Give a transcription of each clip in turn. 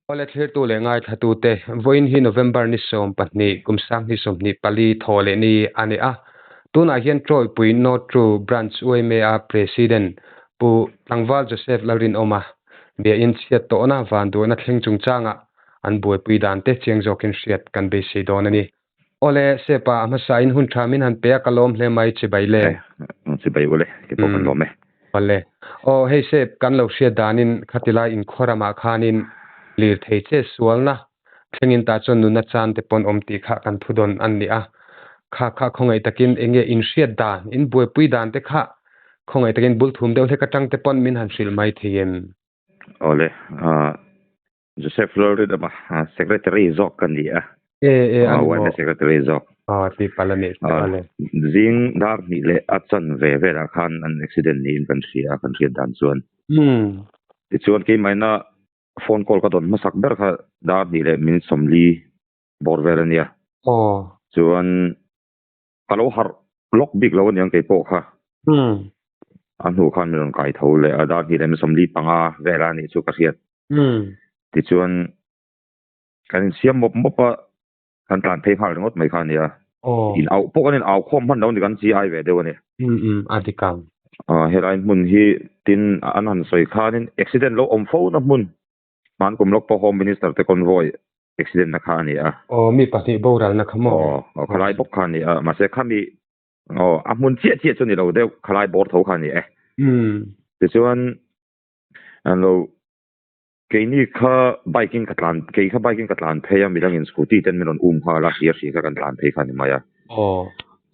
Awle thlirtu leh ngaithlatute, vawiin hi November ni 12 kum 2024 thaw leh ni a ni a. Tunah hian Trawipui North True Branch YMA President Pu Tlangval Joseph Lalrinawma biain chhiat tawhna vanduahna thleng chungchangah an buaipui dan te chiang zawkin hriat kan beisei dawn a ni. Awle, Sepa, a hmasain hun tha min han pe a, ka lawm hle mai, chibai le. Chibai ule, ke pawh kan lawm e. Awle. Aw, hei Sep, kan lo hriat danin khatilai inkhua ramah khanin lirthei che sualna thlengin tah chuan nuna chan te pawn awm tih kha kan phu dawn an ni a. Kha kha khawngaih takin eng nge in hriat dan, in buaipui dan te kha khawngaih takin bul thum deuh hlek atang te pawn min han hrilh mai thei em? Awle, Joseph Lalrinawma Secretary zawk ka ni a. E e a ni maw? Secretary zawk. Aw ti pal a nih chu a le. Zing dar hnih leh a chan ve velah khan an accident niin kan hria a, kan hriat dan chuan. Tichuan keimahina phone call ka dawn hmasak ber kha dar hnih leh minute 40 bawr vel a nia. Aw. Chuan ka lo harh lawk bik lo aniang keipawh kha. A hnu khan min rawn kai tho leh a, dar hnih leh minute 45 vel a nih chu ka hriat. Tichuan kan insiam mawp mawp a, kan tlan phei nghal ringawt mai kha a nia. In auh pawh kan in au khawm hman lo a ni, kan chi ai ve deuh a ni. A dik ang. Helai hmun hi tin an han sawi khanin accident lo awm fo na hmun, hman kum lawk pawh Home Minister te convoy accident na kha a ni a. Aw, mi pahnih boralna kha maw? Aw, khalai bawk kha a ni a, mahse khami aw a hmun chiah chiah chu ni lo deuh, khalai bawr tho kha a ni e. Tichuan an lo keini kha bike in ka tlan kei kha bike in ka tlan phei a midangin scooty ten min rawn um nghal a hlir hri kha kan tlan phei kha a ni mai a. Aw.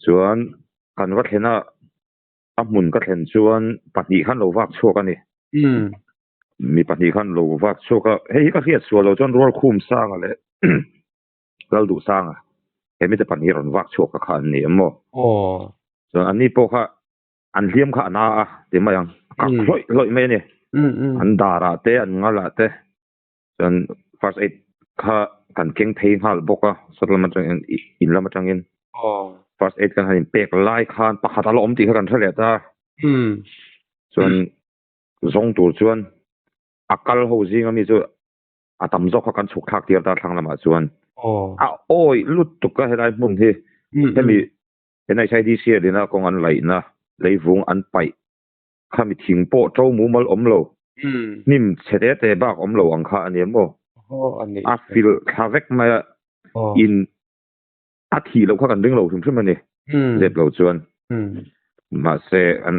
Chuan kan va thlen a a hmun ka thlen chuan pahnih khan lo vak chhuak a ni. Mi pahnih khan lo vak chhuak a hei hi ka hriat sual lo chuan rual khum sanga leh lal duh sanga he mite pahnih rawn vak chhuak kha an ni em maw? Aw. Chuan an ni pawh kha an hliam kha a na a ti mai ang a kak hlawih hlawih mai a ni an darah te an ngalah te chuan first aid kha kan keng phei nghal bawk a sawt lam atangin in lam atangin first aid kan han in pek lai khan pakhat a la awm tih kha kan hre leh ta chuan zawng tur chuan a kal ho zing ami chu a tam zawk kha kan chhuk thlak tir ta thlang lamah chuan a awi lutuk a helai hmun hi hemi NHIDC a dina kawng an laihna leivung an paih khami thing pawh to mumal awm lo hnim chhe te te bak awm lo ang kha a ni em aw? A fil thla vek mai a, in a thih loh kha kan ring lo hrim hrim a ni, zep lo chuan. Mahse an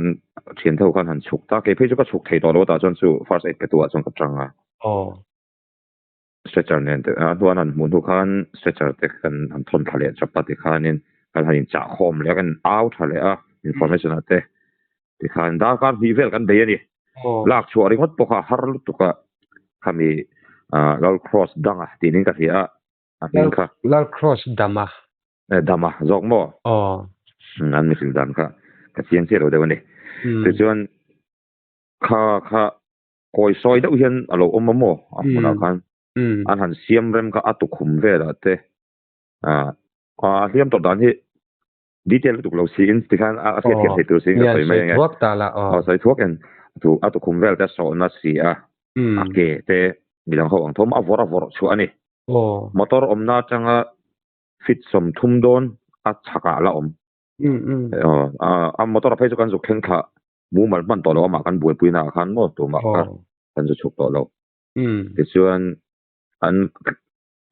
thian tho khan han chhuk ta, kei phei chu ka chhuk thei tawh lo tah chuan chu first aid pe tu ah chuan ka tang a. Stretcher nen te a hnuan han hmuh hnu khan stretcher te kan han thawn thla leh chap a tikhanin kan han inchah khawm leh a kan au tha leh a information ah te tikhan darkar hnih vel kan bei a ni lak chhuah ringawt pawh kha a har lutuk a khami Lal Cross danga tih in ka hria a a hming kha Lal Cross dama dama zawk maw an mi hrilh dan kha ka chiang chiah lo deuh a ni tichuan kha kha Kawi sawi deuh hian a lo awm a maw a hmunah khan an han siam rem kha a tukhum velah te a hliam tawh dan hi detail lutuk lo siin tikhan a hriat thiam thei tur siin ka sawi mai ang e. Aw sawi thuak en a tukhum vel te a sawhna si a a ke te midang ho ang thawm a vawrh a vawrh chhuah a ni. Motor awmna atanga feet 30 dawn a chhakah a la awm. A motor a phei chu kan zuk thleng thlah mumal hman tawh lo amah kan buaipui naah khan maw tumah kha kan zu chhuk tawh lo. Tichuan an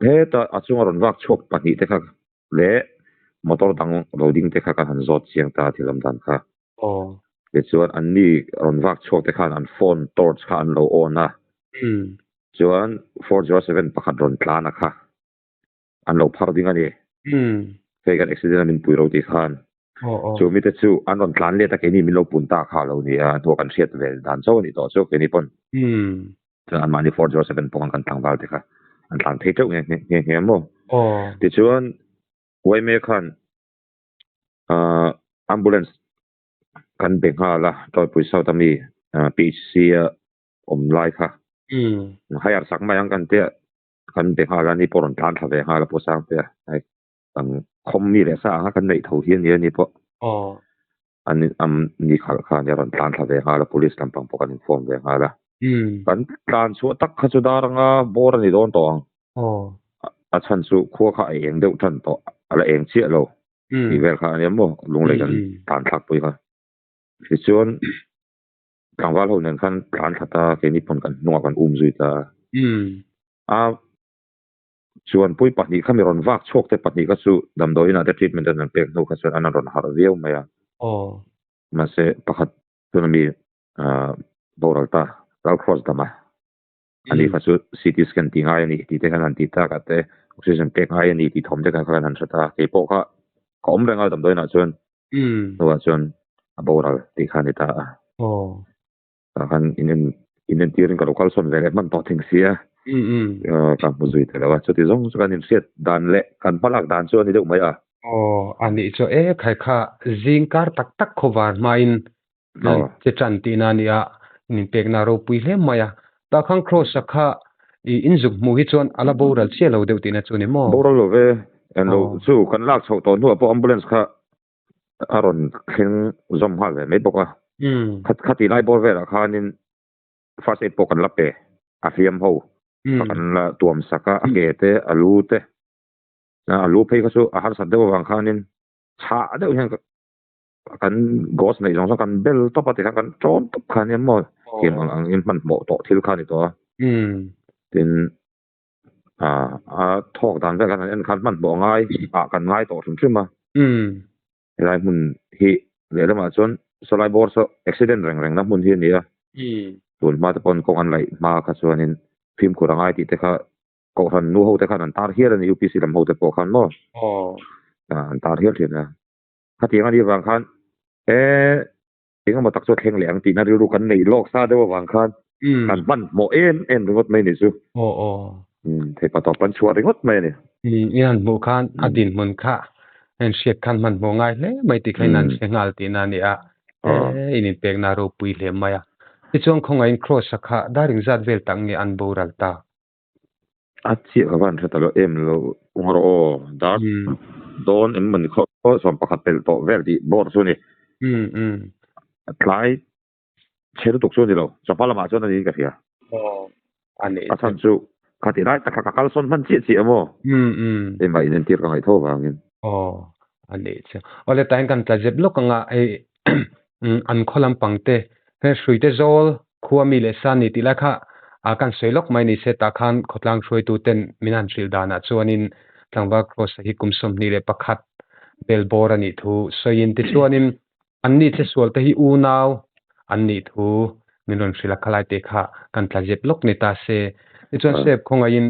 heta a chunga rawn vak chhuak pahnih te kha leh motor dang lo ding te kha kan han zawt chiang ta thil awm dan kha. Tichuan an ni rawn vak chhuak te khan an phone torch kha an lo on a. Chuan 407 pakhat rawn tlan a kha an lo phar ding a ni. Hei kan accident a min pui ro tih khan. Chu mite chu an rawn tlan let a keini min lo pun ta kha a lo ni a, hnuah kan hriat ve dan chauh a nih tawh chu keini pawn. Chuan anmahni 407 pawh kan tlangval te kha an tlan phei teuh nghe nghe nghe maw. Tichuan Uaime khan ambulance kan be nghal a, Tawipui South ami PHC a awm lai kha. Hire sak mai ang kan tia kan be nghal a, ni pawh rawn tlan thla ve nghal a Pu Sangtea hei kan khawm mi leh sa ang a kan neih tho hi a nia ni pawh an am ni khalh khan a rawn tlan thla ve nghal a police lampang pawh kan inform ve nghal a. Kan tlan chhuah tak kha chu dar anga bawr a ni dawn tawh ang. A chhan chu khua kha a eng deuh tan tawh, a la eng chiah lo tih vel kha a nia maw, lunglei kan tlan thlak pui kha. Tichuan tlangval ho nen khan tlan thla ta, keini pawn kan hnungah kan um zui ta a. Chuanpui pahnih kha mi rawn vak chhuak te pahnih kha chu damdawiinah te treatment an pek hnu kha chuan an rawn harh viau mai a. Mahse pakhat chuan mi boral ta Ral Cross dam a, ani kha chu CT scan tih ngai a ni tih te khan han tih tak ah te oxygen pek ngai a ni tih thawm te khan khan han hre ta a, keipawh kha ka awm reng a damdawiinah chuan hnuah chuan a boral tih kha a ni ta a. Tah khan in en in entirin ka lo kalsawn ve leh hman tawh thing si a, ka hmu zui ta lo a, chuti zawng chu kan inhriat dan leh kan hmalak dan chu a ni deuh mai a. Aw, a nih chu e, khai kha zing kar tak tak khawvar hmain che tan tihna a ni a, in inpekna a ropui hle mai a. Tah khan Kross-a kha i inzuk hmuh hi chuan a la boral chiah lo deuh tihna chu a ni maw? Boral lo ve, englo chu kan lak chhoh tawh hnuah pawh ambulance kha a rawn thleng zawm nghal ve mai bawk a. Khati lai bawr velah khanin first aid pawh kan la pe, a hliam ho kha kan la tuam sak a, a ke te, a lu te, a lu phei kha chu a harsat deuh avang khanin chhah deuh hian kan gauze neih zawng zawng kan bel tawp a tikhan kan ṭawn tawp kha ania maw thiam ang angin hmanhmawh tawh thil kha a ni tawh a. Tin, a thawk dan vel khan an en khan hmanhmawh ngai ah kan ngai tawh hrim hrim a. Helai hmun hi lehlamah chuan sawlai bawr saw accident reng reng na hmun hi a ni a. Tun hma te pawn kawng an laih hma kha chuanin fimkhur a ngai tih te kha Kohhran nu ho te khan an tar hial a ni UPC lam ho te pawh khan maw an tar hial thin a. Khatiang a nih avang khan e engemaw tak chu a thleng leh ang tihna rilru kan neih lawk sa deuh avang khan kan hmanhmawh em em ringawt mai a ni chu. Theipa tawp kan chhuah ringawt mai a ni. I han hmuh khan a dinhmun kha a inhriat khan hmanhmawh ngai hle mai tih kha in han hre nghal tihna a ni a. E in inpekna a ropui hle mai a. Tichuan khawngaihin Kross-a kha dar engzat vel tak nge an boral ta? A chiah ka van hre ta lo em lo ung rawh aw dar dawn em mawni khaw 11 pelh tawh vel tih bawr chu a ni. A tlai chhe lutuk chu a ni lo chawhma lamah chuan a niin ka hria. A chhan chu khatih lai tak kha ka kalsawn hman chiah chiah maw engmah inentir ka ngaih tho vangin. Aw a nih chu. Awle tah hian kan tla zep lawk anga hei an khaw lampang te he hruite zawl khua mi leh sa ni tih lai kha a kan sawi lawk mai ni se tah khan khawtlang hruaitu ten min han hrilh danah chuanin tlangval Kross-a hi kum 21 bel bawr a nih thu sawiin tichuanin an ni che sual te hi unau an nih thu min rawn hrilh a khalai te kha kan tla zep lawk ni ta se. Tichuan Sep khawngaihin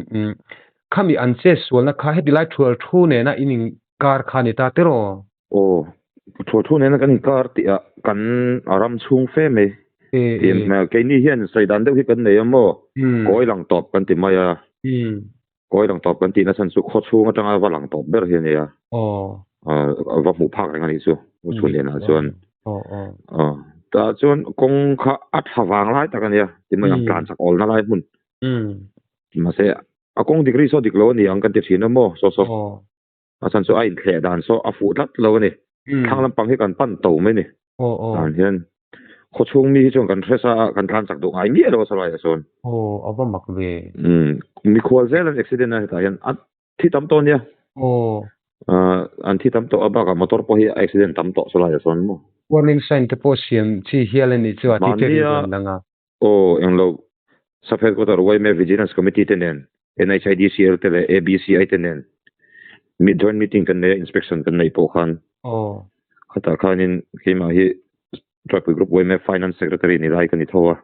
khami an che sualna kha heti lai thual thu nena in inkar kha ni ta tiraw? Aw, thual thu nena kan inkar tih ah kan ram chhung fe mai. Tih hmel keini hian sawi dan deuh hi kan nei a maw? Kawi lang tawp kan ti mai a. Kawi lang tawp kan tih na chhan chu khaw chhung atanga va lang tawp ber hi a ni a. A va hmuh phak reng a nih chu chhun lianah chuan. Tah chuan kawng kha a tha vang lai tak a nia ti mai ang tlan chak awlna lai hmun. Mahse a kawng degree saw dik lo a ni ang kan ti thin a maw saw saw. A chhan chu a inthleh dan saw a fuh tlat lo a ni. Thlang lampang hi kan pan to mai a ni. Dan hian khaw chhung mi hi chuan kan hre sa a, kan tlan chak duh ngai miah lo a salaiah chuan. Aw, a va mak ve. Mikhual zel an accident a hetah hian a thi tam tawh a nia. An thi tam tawh a bakah motor pawh hi a accident tam tawh salaiah chuan maw. Warning sign te pawh siam chi hial a nih chu a ti che rin lang a. Aw, englo Sub Headquarter yma Vigilance Committee te nen, NHIDCL te leh ABCI te nen joint meeting kan nei a, inspection kan neih pawh khan khatah khanin keimah hi Tripui Group yma Finance Secretary ni lai ka ni tho a,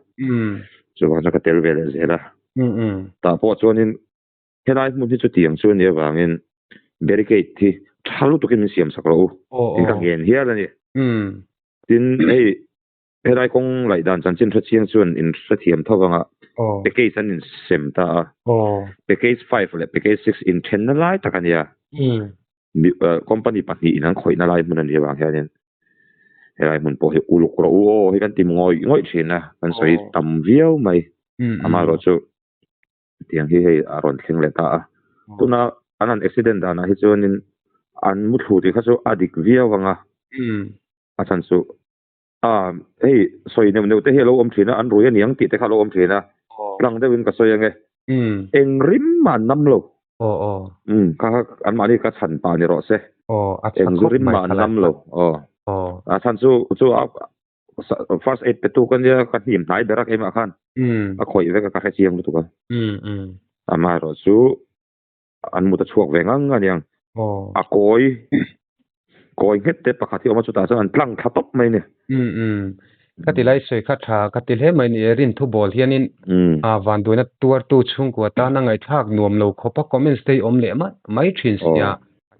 chuvang chuan ka tel ve leh zel a. Tah pawh chuanin helai hmun hi chutiang chu a nih avangin barricade hi tha lutukin min siam sak rawh u tih ka ngen hial a ni. Tin, hei Helai kawng laih dan chanchin hre chiang chuan in hrethiam tho vang a, package an insem ta a, package 5 leh package 6 inthenna lai tak a nia. Company pahnih in an khawihna lai hmun a nih avang hianin helai hmun pawh hi uluk rawh u aw hi kan ti ngawih ngawih thin a, kan sawi tam viau mai. Amaherawh chu tiang hi hei a rawn thleng leh ta a. Tuna an han accident danah hi chuanin an muthlu tih kha chu a dik viau ang a, a chhan chu. A, hei sawi neuh neuh te hi a lo awm thin a, an rui a niang tih te kha a lo awm thin a, tlang deuhin ka sawi ange. Eng rim mah an nam lo. Umm, kha kha anmahni ka chhan pah ni rawh se. Eng zu rim mah an nam lo. Aw. A chhan chu chu a first aid pe tu ka nia ka hnim hnai ber a keimah khan a khawih vek a ka hre chiang lutuk a. Amaherawh chu an mut a chhuak ve ngang a niang. A kawi kawi nghet te pakhat hi a awm a chutah chuan an tlang thla tawp mai a ni. Umm umm ka ti lai sawi kha tha ka ti hle mai ni e rin thu bawl hianin a vanduaina tuartu chhungkua tana ngaihthlak nuam lo khawp a comments te hi awm leh mai mai thin sia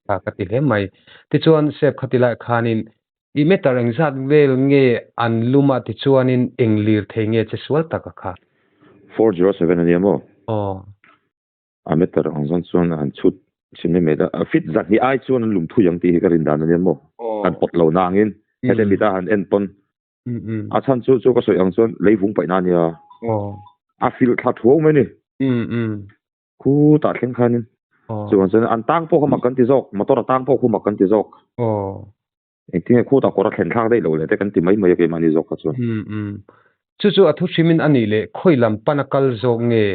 tha ka ti hle mai. Tichuan sep kha ti lai khanin i meter engzat vel nge an lum a tichuanin eng lir thei nge che sual tak a kha. 407 a nia maw? Aw. A meter ang zawng chuan an chhut chhin mai mai ta. A fit zahnih ai chuan an lum thui ang tih hi ka rin dan a nia maw? Kan pawt lo nangin hete mita han en pawn a chhan chu chu ka sawi ang chuan lei vung paihna a nia. A filh thla thuau mai a ni. Khutah thleng khanin chuvang chuan an tang pawh kha mak kan ti zawk, motor a tang pawh khu mak kan ti zawk. Engtinge khutah kawr a thlen thlak daih lo leh te kan ti mai mai a keimahni zawk kha chuan. Umm. Chu chu a thu hrimin a nih leh khawi lam pan a kal zawk nge?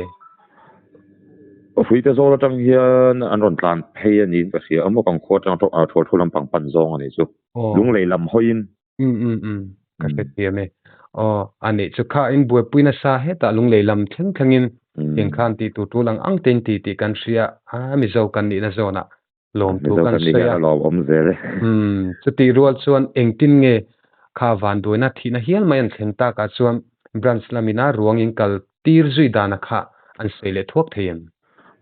Hruite zawl atang hian an rawn tlan phei a niin ka hria a maw kan khua atang thual thu lampang pan zawng a nih chu. Lunglei lam hawiin. Umm umm umm. Ka hrethiam e. Aw a nih chu kha in buaipui nasa hetah lunglei lam thleng thlengin tiang khan tih tur tul ang ang tein ti tih kan hria a Mizo kan nihna zawnah lawmthu kan sawi a. Lawmawm zel e. Umm, chutih rual chuan engtin nge kha vanduaina thihna hial mai an thlen takah chuan branch lamina ruang in kal tir zui dana kha an sawi leh thuak thei em?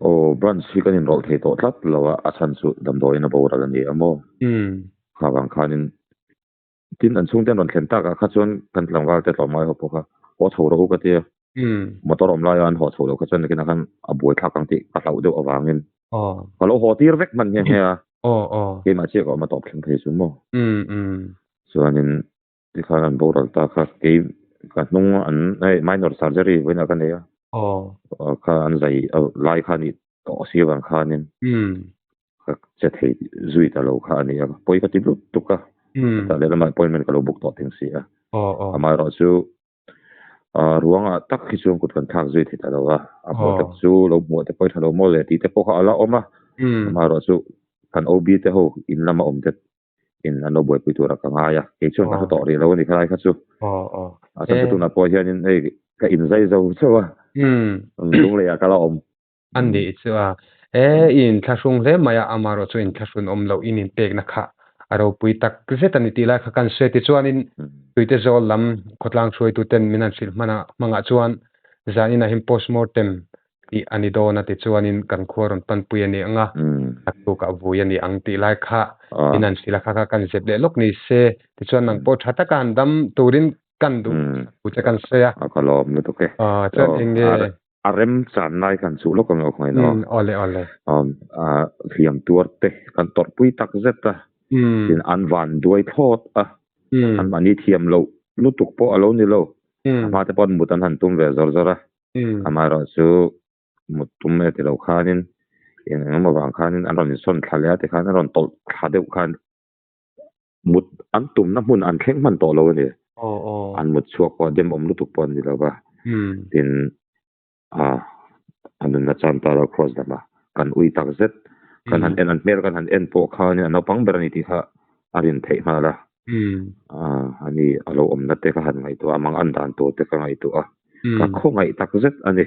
Aw, branch hi kan inrawlh thei tawh tlat lo a, a chhan chu damdawiin a boral a ni a maw? Umm. Kha vang khanin tin an chhungte an rawn thlen takah kha chuan kan tlangval te tlawm ngai ho pawh kha haw chho rawh u ka tia. Motor awm laia an haw chho loh kha chuan nakinah khan a buai thlak ang tih ka hlauh deuh avangin ka lo haw tir vek hman nghe nghe a. Keimah chiah ka awm a tawp thleng thei chu maw. Chuanin tikhan an boral ta kha kei ka hnung an hei minor surgery vawiinah ka nei a. Kha an zai lai kha a nih tawh si avang khanin ka che thei zui ta lo kha a ni a, pawi ka ti lut tuk a, chutah lehlamah appointment ka lo book tawh thing si a, amaherawh chu ruangah tak hi chuan kut kan thlak zui thei ta lo a, a hmuh tak chu lo hmuh te pawh i tha lo maw le tih te pawh kha a la awm a, amaherawh chu kan OB te ho in lama awm te in an lo buaipui tura ka ngai a, kei chuan ka hre tawh rih lo a ni khalai kha chu. A chhan chu tunah pawh hianin hei ka inzai zo chauh a, lunglei ah ka la awm. A nih chu a, e i inthlahrung hle mai a, amaherawh chu inthlahrun awm loh in inpekna kha a ropui tak zet a ni tih lai kha kan hre. Tichuanin Tuite zawl lam khawtlang hruaituten min han hrilh hman a, hmangah chuan zan inah hian postmortem tih a ni dawn a, tichuanin kan khua rawn panpui a ni ang a, naktukah vui a ni ang tih lai kha min han hrilh a, kha kha kan zep leh lawk ni se, tichuan nang pawh tha taka han dam turin kan duh thu che kan sawi a. A ka lawm lutuk e. Chuan eng nge? A rem chan lai kan chuh lawk ang aw khawngaih no. Umm awle awle. Um a hliam tuar te kan tawrh pui tak zet a. Umm. Tin an van duai thlawt a. Umm. An mahni thiam loh lutuk pawh a lo ni lo. Umm. A hma te pawh an mut an han tum ve zawr zawr a. Umm. Amaherawhchu mut tum e ti lo khanin eng eng emaw vang khanin an rawn insawn thla leh a tikhan an rawn tawlh thla deuh khan mut an tumna hmun an thleng hman tawh lo a ni. An mut chhuak pawh a demawm lutuk pawh an ni lo va. Tin, a nunna chan ta lo cross dam a, kan ui tak zet. Kan han en, an hmel kan han en pawh khanin a naupang ber a ni tih kha a rin theih nghal a. Ani a lo awmna te ka han ngaihtuah a, mang an dan tur te ka ngaihtuah a. Ka khawngaih tak zet a ni.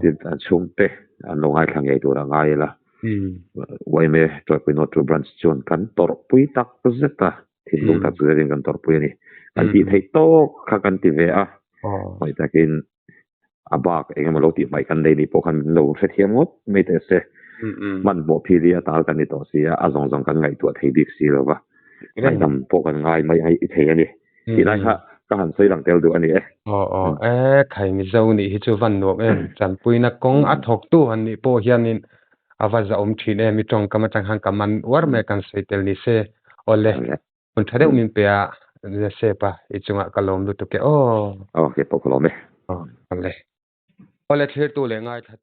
Tin, an chhungte an lo ngaithla ngei tur a ngai ila. Yma Tuaipui North Two Branch chuan kan tawrhpui tak zet a, thinlung tak zetin kan tawrhpui a ni. Kan tih theih tawk kha kan ti ve a, hmai takin a bak eng emaw lo tih hmaih kan nei nih pawh khan min lo hrethiam ngawt mai teh se. Hmanhmawh phili a tal kan ni tawh si a, a zawng zawng kan ngaihtuah thei bik si lo va, ngaihdam pawh kan ngai mai thei a ni. Tih lai kha ka han sawi lang tel duh a ni e. Aw aw e, khai Mizo nih hi chu van nuam em, tanpuina kawng a thawktu han nih pawh hianin a va zahawm thin em, i tawngkam atang khan ka man uar mai a kan sawi tel ni se, awle hun tha deuh min pe a Sep a i chungah ka lawm lutuk e aw. Aw, kei pawh ka lawm e. Aw, awle. Awle thlirtu leh ngaithlatu.